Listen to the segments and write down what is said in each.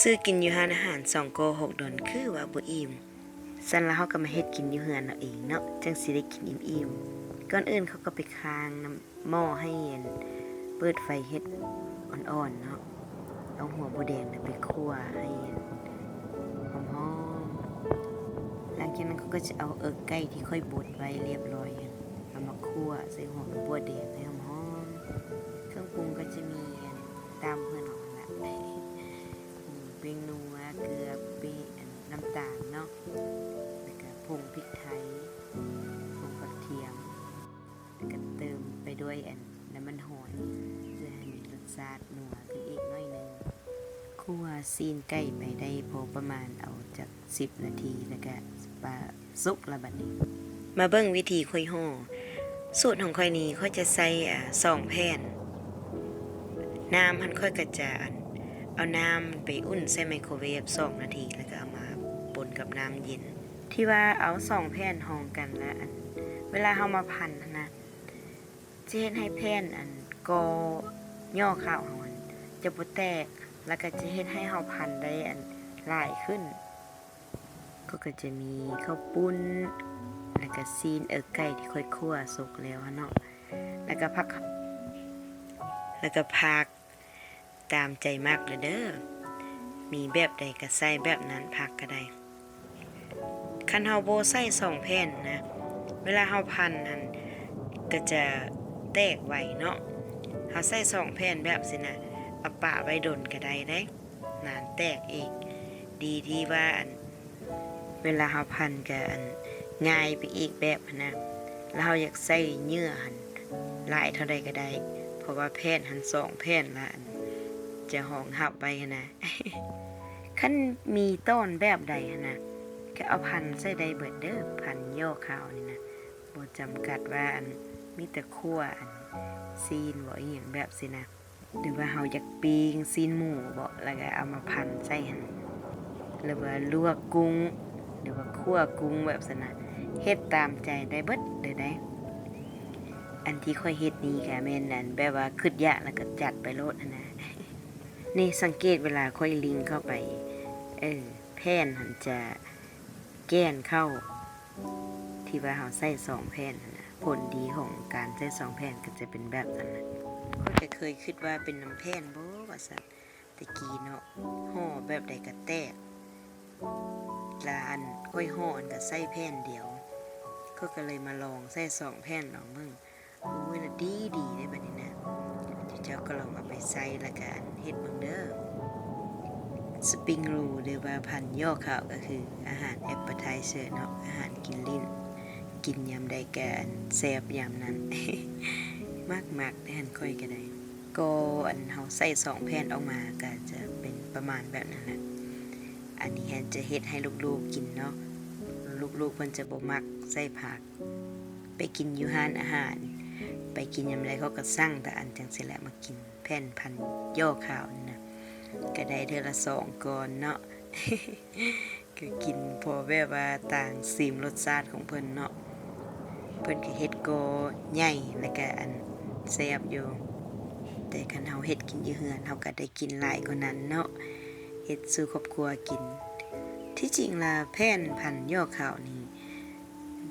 ຊື້ກິນຢູ່ຮ້ານອາຫານສອງກໍຫົກດອນ ຄືວ່າບໍ່ອີ່ມ. ຊັ້ນລະເຮົາກໍມາເຮັດກິນຢູ່ເຮືອນເຮົາເອງເນາະ ຈັ່ງຊິໄດ້ກິນອີ່ມໆ. ກ່ອນອື່ນເຂົາກໍໄປຄາງນ້ຳໝໍ້ໃຫ້ອັນ ເປີດໄຟເຮັດອ່ອນໆເນາະ. ເອົາຫົວໝູແດງນະໄປຂົ້ວໃຫ້ຫອມໆ. ຫຼັງຈາກນັ້ນເຂົາກໍຈະເອົາເອິກໄກ່ທີ່ຂ້ອຍບົດໄວ້ລຽບລ້ອຍຫັ້ນ ເອົາມາຂົ້ວໃສ່ຫົວໝູແດງໃຫ້ຫອມໆ. ເຄື່ອງປຸງກໍຈະມີອັນ ຕາມເພື່ອນເຮົາຫັ້ນລະ ມີແປ້ງນົວ ເກືອ ແປ້ງ ອັນ ນ້ຳຕານເນາະ ແລ້ວກະຜົງພິກໄທ ຜົງກະທຽມ ແລ້ວກະເຕີມໄປດ້ວຍອັນ ນ້ຳມັນຫອຍ ເພື່ອໃຫ້ມີລົດຊາດນົວຂຶ້ນອີກໜ້ອຍໜຶ່ງ. ຂົ້ວຊີ້ນໄກ່ໄປໄດ້ພໍປະມານ ເອົາຈັກສິບນາທີ ແລ້ວກະປາສຸກລະບັດນີ້. ມາເບິ່ງວິທີຂ້ອຍຫໍ່. ສູດຂອງຂ້ອຍນີ້ ຂ້ອຍຈະໃຊ້ ອາ ສອງແຜ່ນ. ນ້ຳຫັ້ນຂ້ອຍກໍຈະ ອັນ ເອົານ້ຳໄປອຸ່ນໃສ່ໄມໂຄເວຟສອງນາທີ ແລ້ວກໍເອົາມາປົນກັບນ້ຳເຢັນ. ທີ່ວ່າເອົາສອງແຜ່ນຮອງກັນລະ ອັນ ເວລາເຮົາມາພັນຫັ້ນນະ ຈະເຮັດໃຫ້ແຜ່ນອັນກໍຍໍ້ເຂົ້າເຮົາຫັ້ນຈະບໍ່ແຕກ ແລ້ວກໍຈະເຮັດໃຫ້ເຮົາພັນໄດ້ອັນຫຼາຍຂຶ້ນ. ກໍ ກໍຈະມີເຂົ້າປຸ້ນ ແລ້ວກໍຊີ້ນເອິກໄກ່ທີ່ຂ້ອຍຂົ້ວສຸກແລ້ວຫັ້ນເນາະ ແລ້ວກໍຜັກ ແລ້ວກໍຜັກ ຕາມໃຈມັກເດີ ມີແບບໃດກໍໃສ່ແບບນັ້ນ ຜັກກໍໄດ້. ຄັນເຮົາບໍ່ໃສ່ສອງແຜ່ນນະ ເວລາເຮົາພັນຫັ້ນກໍຈະແຕກໄວເນາະ. ເຮົາໃສ່ສອງແຜ່ນແບບຊີ້ນະ ເອົາປະໄວ້ດົນກໍໄດ້ເດ້ ນານແຕກອີກ. ດີທີ່ວ່າອັນ ເວລາເຮົາພັນກະອັນງ່າຍໄປອີກແບບຫັ້ນນະ. ແລ້ວເຮົາຢາກໃສ່ເຫຍື່ອຫັ້ນຫຼາຍເທົ່າໃດກະໄດ້ ເພາະວ່າແຜ່ນຫັ້ນສອງແຜ່ນລະອັນຈະຮອງຮັບໄວ້ຫັ້ນນະ. ຄັນມີຕອນແບບໃດຫັ້ນນະ ກະເອົາພັນໃສ່ໄດ້ເບິດເດີ ພັນຍໍ້ເຂົ້ານີ້ນະ. ບໍ່ຈຳກັດວ່າອັນມີແຕ່ຂົ້ວອັນຊີ້ນບໍ ອີ່ຫຍັງແບບຊີ້ນະ. ຫຼືວ່າເຮົາຢາກປີ້ງຊີ້ນໝູບໍ ແລ້ວກະເອົາມາພັນໃສ່ຫັ້ນ ຫຼືວ່າລວກກຸ້ງ ຫຼືວ່າຂົ້ວກຸ້ງແບບຊັ້ນນະ ເຮັດຕາມໃຈໄດ້ເບິດເລີຍໃດ໋. ອັນທີ່ຂ້ອຍເຮັດນີ້ກະແມ່ນອັນແບບວ່າຄຶດຢາກແລ້ວກະຈັດໄປໂລດຫັ້ນນະ. ນີ້ສັງເກດເວລາຂ້ອຍລິງເຂົ້າໄປ ເອີ ແຜ່ນຫັ້ນຈະແກ່ນເຂົ້າ ທີ່ວ່າເຮົາໃສ່ສອງແຜ່ນຫັ້ນນະ. ຜົນດີຂອງການໃສ່ສອງແຜ່ນກໍຈະເປັນແບບນັ້ນນະ. ຂ້ອຍກໍເຄີຍຄິດວ່າເປັນນຳແຜ່ນບໍວ່າຊັ້ນ ແຕ່ກີ້ເນາະ ຫໍ່ແບບໃດກໍແຕກ. ລະອັນຂ້ອຍຫໍ່ອັນກໍໃສ່ແຜ່ນດຽວ ຂ້ອຍກໍເລີຍມາລອງໃສ່ສອງແຜ່ນລອງເບິ່ງ. ໂອ້ຍ ລະດີດີເດ້ບັດນີ້ນະ. ເຈົ້າກໍລອງເອົາໄປໃສ່ ລະກະອັນເຮັດເບິ່ງເດີ. ສະປຣິງໂຣ ຫຼືວ່າພັນຍໍ້ເຂົ້າ ກໍຄືອາຫານແອັບເປີໄທເຊີເນາະ ອາຫານກິນຫຼິ້ນ ກິນຍາມໃດກະອັນແຊບຍາມນັ້ນ. ມັກໆ ເດ້ຫັ້ນ ຂ້ອຍກໍໄດ້. ກໍອັນເຮົາໃສ່ສອງແຜ່ນອອກມາກະຈະເປັນປະມານແບບນັ້ນແຫຼະ. ອັນນີ້ຫັ້ນຈະເຮັດໃຫ້ລູກໆກິນເນາະ ລູກໆເພິ່ນຈະບໍ່ມັກໃສ່ຜັກ. ໄປກິນຢູ່ຮ້ານອາຫານ ໄປກິນຍາມໃດເຂົາກໍສັ່ງແຕ່ອັນຈັ່ງຊີ້ແຫຼະມາກິນ ແຜ່ນພັນຍໍ້ເຂົ້ານີ້ນະ ກໍໄດ້ເທື່ອລະສອງກ່ອນເນາະ. ກໍກິນພໍແບບວ່າຕ່າງຊີມລົດຊາດຂອງເພິ່ນເນາະ. ເພິ່ນກໍເຮັດກໍໃຫຍ່ ແລ້ວກໍອັນແຊບຢູ່ ແຕ່ຄັນເຮົາເຮັດກິນຢູ່ເຮືອນ ເຮົາກໍໄດ້ກິນຫຼາຍກວ່ານັ້ນເນາະ ເຮັດສູ່ຄອບຄົວກິນ. ທີ່ຈິງລະແຜ່ນພັນຍໍ້ເຂົ້ານີ້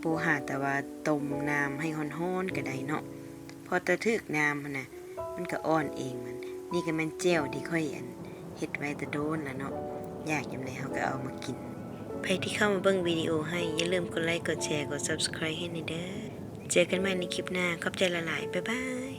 ບໍ່ຫາແຕ່ວ່າຕົ້ມນ້ຳໃຫ້ຮ້ອນໆກໍໄດ້ເນາະ ພໍແຕ່ຖືກນ້ຳຫັ້ນນະ ມັນກໍອ່ອນເອງມັນ. ນີ້ກໍແມ່ນແຈ່ວທີ່ຂ້ອຍອັນເຮັດໄວ້ແຕ່ດົນລະເນາະ ຢາກຍາມໃດເຮົາກໍເອົາມາກິນ. ໃຜທີ່ເຂົ້າມາເບິ່ງວິດີໂອໃຫ້ ຢ່າລືມກົດໄລ ກົດແຊ ກົດ Subscribe ໃຫ້ແດ່ເດີ. ເຈີກັນໃໝ່ໃນຄລິບໜ້າ ຂອບໃຈຫຼາຍໆ ບາຍບາຍ.